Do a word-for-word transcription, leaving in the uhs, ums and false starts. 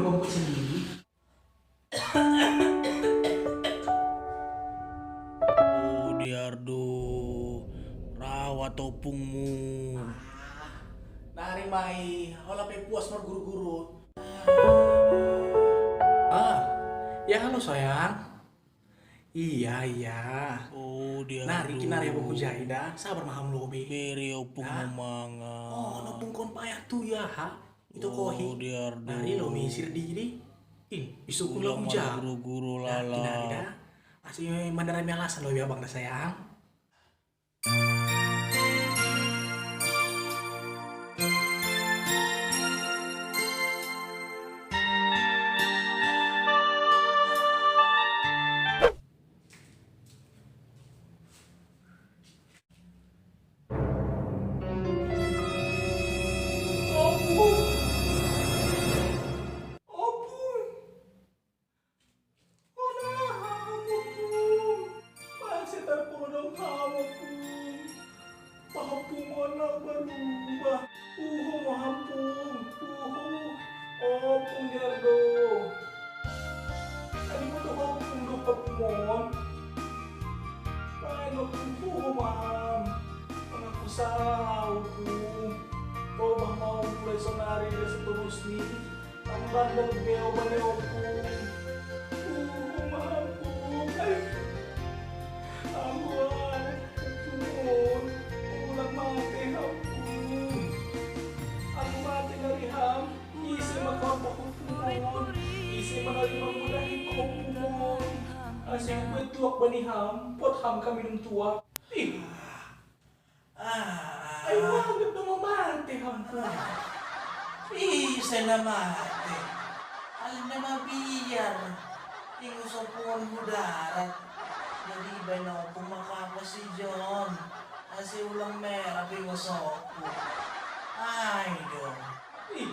Rumput sendiri. Oh, Diardo, rawat opungmu. Nari mai, ola pe puas mar guru-guru. Ah, ya halo sayang. Iya, iya. Oh, Diardo. Nari kinari abangku Jaida, sabar maham lobi. Beri opungmu manga. Oh, nopung kon payah tu ya ha. Itu Oh, kohi. Diardo. Nari lo misir di di. In, isukun Ulang lagu mana jam. Guru-guru Nah, kinari lala. Dah. Masih mandara mi alasan lobi abang dah sayang. Opung. Ona hamu pung. Masih terpodong hamu pung. Pahapung ona berubah. Uho mahampung. Uho. Opung Diardo. Tadi mo to opung do opung mon. Main opung uho maham. Mengaku salah opung. Kau bah mau mulai sonari dan seterusnya. Tambah dan beo bane opung. Uhu mampung. Ambuan. Ampun. Ulang mate ampun. Aku mate dari ham. Ise makam pakumpul. Ise manarima mulahi pakumpul. Asing betuak bani ham. Pot ham kami dum tuak. Ih. Ah. Ayo anggap nama mate ampun. Ih, saya nama mate. Alin nama biar. Ingus opung mudarat. Jadi beno opung makapa si John. Asi ulang merah ingus opung. Ai dong. Ih,